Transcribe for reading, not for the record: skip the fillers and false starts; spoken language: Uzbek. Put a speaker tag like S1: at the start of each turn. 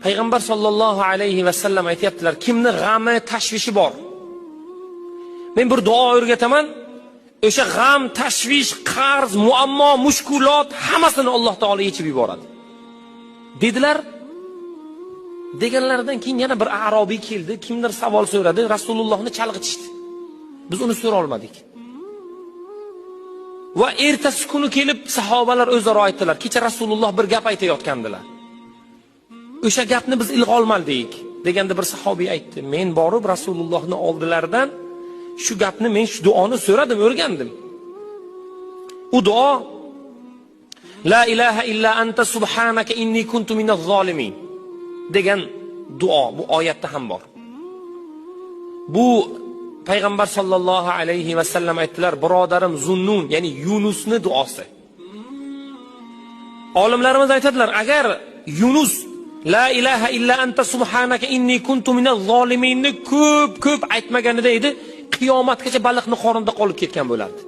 S1: Payg'ambar sollallohu alayhi vasallam aytyaptilar, kimni g'ami, tashvishi bor, men bir duo o'rgataman, o'sha g'am, tashvish, qarz, muammo, mushkulot hammasini Alloh taolo yechib yuboradi. Dedilar. Deganlaridan keyin yana bir arobiy keldi, kimdir savol so'radi, Rasulullohni chalg'itishdi. Biz uni so'ra olmadik. Va ertasi kuni kelib sahobalar o'zaro aytdilar, kecha Rasululloh bir gap aytayotgandilar. O'sha gapni biz ilg'a olmadik deganda bir sahobiy aytdi, men borib Rasulullohni oldilaridan shu gapni, men shu duoni so'radim, o'rgandim. U duo la ilaha illa anta subhanaka inni kuntu minaz zolimin degan duo, bu oyatda ham bor. Bu payg'ambar sollallohu alayhi vasallam aytdilar, birodarim Zunnun, ya'ni Yunusni duosi. Olimlarimiz aytadilar, agar Yunus la ilaha illa anta subhanaka inni kuntu minaz zoliminni ko'p ko'p aytmaganida edi, qiyomatgacha baliqni qornida qolib ketgan bo'lardi.